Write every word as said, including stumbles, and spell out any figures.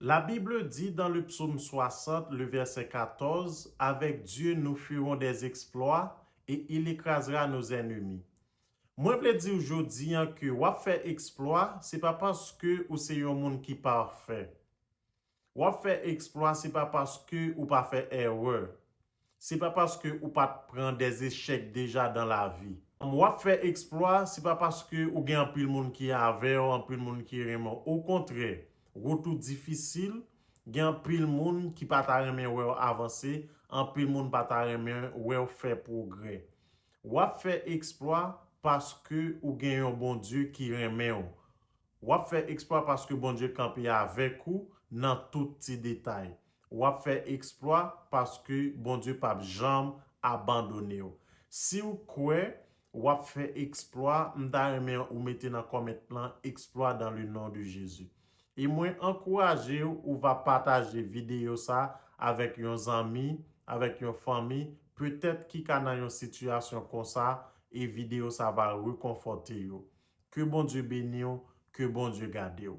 La Bible dit dans le psaume soixante, le verset quatorze, avec Dieu, nous ferons des exploits et il écrasera nos ennemis. Mwen vle di w jodi an ke w ap fè eksplwa, se pa paske ou se yon moun ki pafè. W ap fè eksplwa, se pa paske ou pa fè erè. Se pa paske ou pa t pran des échecs déjà dans la vie. W ap fè eksplwa, se pa paske ou gen anpil moun ki avè w, anpil moun ki renmen w. Okontrè, wout ou difisil, gen anpil moun ki pa ta renmen wè w avanse, anpil moun pa ta renmen wè w fè pwogrè. W ap fè eksplwa paske ou gen yon Bondye ki renmen w. W ap fè eksplwa paske Bondye kanpe avèk ou nan tout ti detay. W ap fè eksplwa paske Bondye p ap janm abandone w. Si w kwè w ap fè eksplwa, m ta renmen ou mete nan kòmant lan, "Exploit dans le nom de Jésus." E mwen ankouraje w, ou va pataje videyo sa avèk yon zanmi, avèk yon fanmi, petèt ki ka nan yon sitiyasyon konsa, e videyo sa va rekonfòte yo. Ke Bondye beni w, ke Bondye gade w.